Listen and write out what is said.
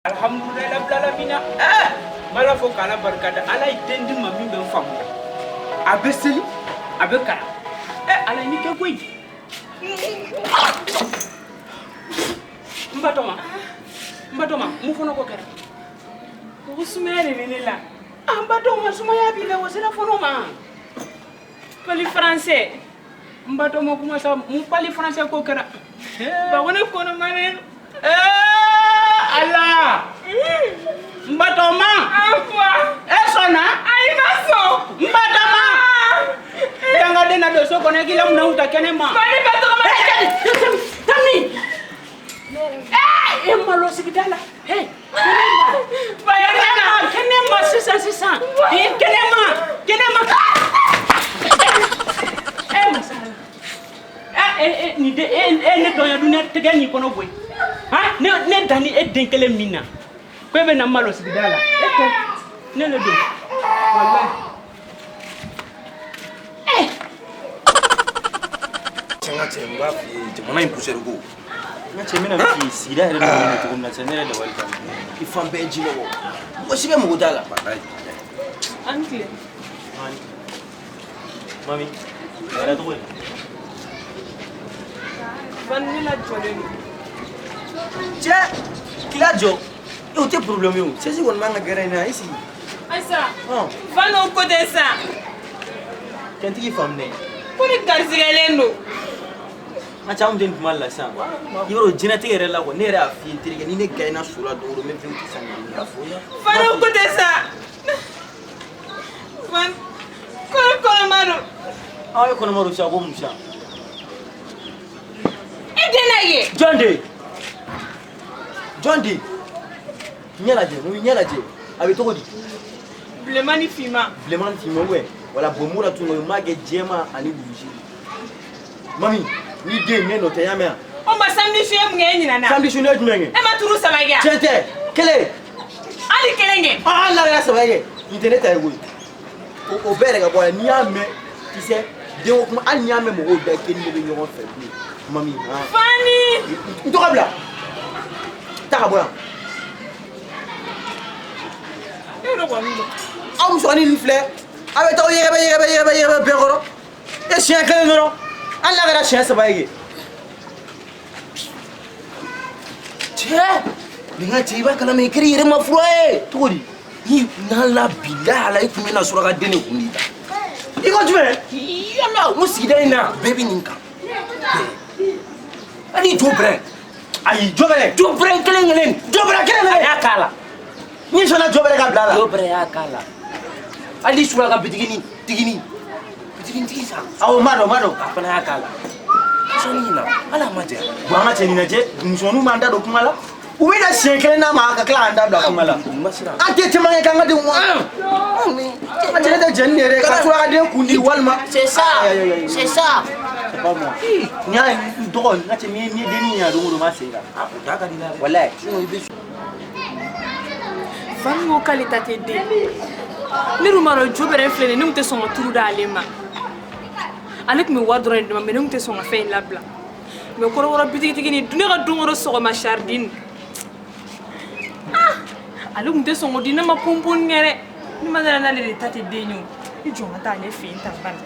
Alhamdulilayi rabbil alamina. Eh, n b'Ala fo k'Ala barika da. Ala ye den di n ma min bɛ n faamu. A bɛ seli, a bɛ kalan. Eh, Ala ye ni kɛ koyi. N Batɔma, n Batɔma, mun fɔnɔ ko kɛra? Ko sumaya de bɛ ne la. Ah, n Batɔma, sumaya b'i la, o sera fɔnɔ ma. Pali français. N Batɔma, kuma sa, mun pali français ko kɛra? Ba ko ne kɔnɔmalen. Eh, Ala! N Batɔma! Awa. E sɔnna? Ayi, ma sɔn. N Batɔma! Dangaden na don so kɔnɔ, i k'i la minɛnw ta kɛnɛ ma. Ba ne Batɔma. Tami! Eh, e malo sigida la. Hey, Ba ya kɛnɛ ma, kɛnɛ ma sisan sisan. Eh, kɛnɛ ma, kɛnɛ ma. Eh, masala. Eh, eh, eh, nin de, eh, eh, ne dɔnya dun, ne tɛgɛ n'i kɔnɔ koyi. Han, ne dan ni e den kelen min na. Ko e bɛ na malo sigida la. E tɛ, ne le don. Walahi. Eh. Cɛ, n ka cɛ, n b'a f'i ye, jamana in poussière ko. N ka cɛ, n bɛna min f'i ye, sigida yɛrɛ nɔgɔlen don cogo min na sisan, ne yɛrɛ dabali banna. I fan bɛɛ ji nɔgɔ. Mɔgɔ si bɛ mago t'a la. Walahi. An tile. Mami, a kɛra cogo di? Ba ne la jɔlen don. Cɛ, k'i lajɔ. E, o tɛ problème ye o. Sɛsi kɔni b'an ka gɛrɛ in na, i sigi. Ayisa. Hɔn. Ba n'o ko tɛ sa. Kɛntigi faamu dɛ. Ko ne garisigɛlen don. N ka cɛ, anw tɛ nin kuma la sisan. I b'a dɔn diɲɛlatigɛ yɛrɛ la kɔni, ne yɛrɛ y'a f'i ye n terikɛ, ni ne gagné so la don o don, n bɛ V8 san k'i y'a fɔ. Ba n'o ko tɛ sa. Ba ko ne kɔnɔma don. Aw ye kɔnɔma don sisan ko mun sisan? E den na ye. Jɔn de? Jɔn de? Ɲɛ lajɛ, mun ɲɛ lajɛ? A bɛ cogo di? Bilenman ni finman. Bilenman ni finman ou bien? Wala bon mun na tun n m'a kɛ jɛman ani rouge. Mami, n'i den ne nɔ tɛ, i y'a mɛn wa? O ma samedi su ye mun kɛ e ɲinana? Samedi su ne ye jumɛn kɛ? E ma turu saba kɛ? Tiɲɛ tɛ, kelen. Hali kelen kɛ. Ah, hali n'a kɛra saba ye kɛ, nin tɛ ne ta ye koyi. O bɛɛ yɛrɛ ka bɔ a la, n'i y'a mɛn kisɛ denko kuma, hali n'i y'a mɛn mɔgɔw da k'i ni ne bɛ ɲɔgɔn fɛ bilen. Mami, han. Fani. N tɔgɔ bila. Taa ka bɔ yan. E yɛrɛ kɔni don. Aw musomanin ninnu filɛ, aw bɛ taa aw yɛgɛbɛ yɛgɛbɛ yɛgɛbɛ yɛgɛbɛ bɛɛ kɔrɔ. E siɲɛ kelen dɔrɔn, hali n'a kɛra siɲɛ saba ye kɛ. Cɛ, nin ka cɛ, i b'a kalama i kɛra i yɛrɛ ma fura ye. Cogo di? Ni n'ala bilahi ala, i kun bɛna suraka den de kun di ta. I ko jumɛn? Yala, n ko sigida in na bɛɛ bɛ nin kan. Hali jo bɛrɛ. Ayi, jo bɛrɛ. Jo bɛrɛ kelen kelen. Jo bɛrɛ kelen kelen. A y'a k'a la. N'i sɔnna jo bɛrɛ ka bila a la. Jo bɛrɛ y'a k'a la. Hali suraka bitigini tigini. Bitigini tigi sa. Awɔ, n b'a dɔn, n b'a dɔn. A fana y'a k'a la. Sɔnni in na, hali a ma jɛ. Bon, an ka cɛ nin lajɛ, musomaninw b'an da don kuma la. U bɛ na siɲɛ kelen d'a ma ka tila k'an da bila kuma la. An tɛ caman kɛ k'an ka denw. An cɛ, ne tɛ jɛn ni yɛrɛ ye ka surakaden kun di walima. C'est ça. C'est ça. C'est pas moi. N y'a n dɔgɔ, n ka cɛ, n'i ye dennin ye yan don o don, n b'a sen kan. O da ka di la dɛ. Walayi. Fani ko k'ale ta tɛ den. Ne dun b'a dɔn jo bɛrɛ filɛ nin ye, ne tun tɛ sɔn ka turu d'ale ma. Ale tun bɛ wari dɔrɔn de di ma, mais ne tun tɛ sɔn ka fɛn in labila. Mais kɔrɔbɔrɔ bitigitigi nin, ne ka don o don sɔgɔma sardine. Ah! Ale tun tɛ sɔn k'o di ne ma ponpon kɛ dɛ. Ne ma dala n'ale de ta tɛ den ye o. I jɔ n ka taa ale fɛ yen tan bani.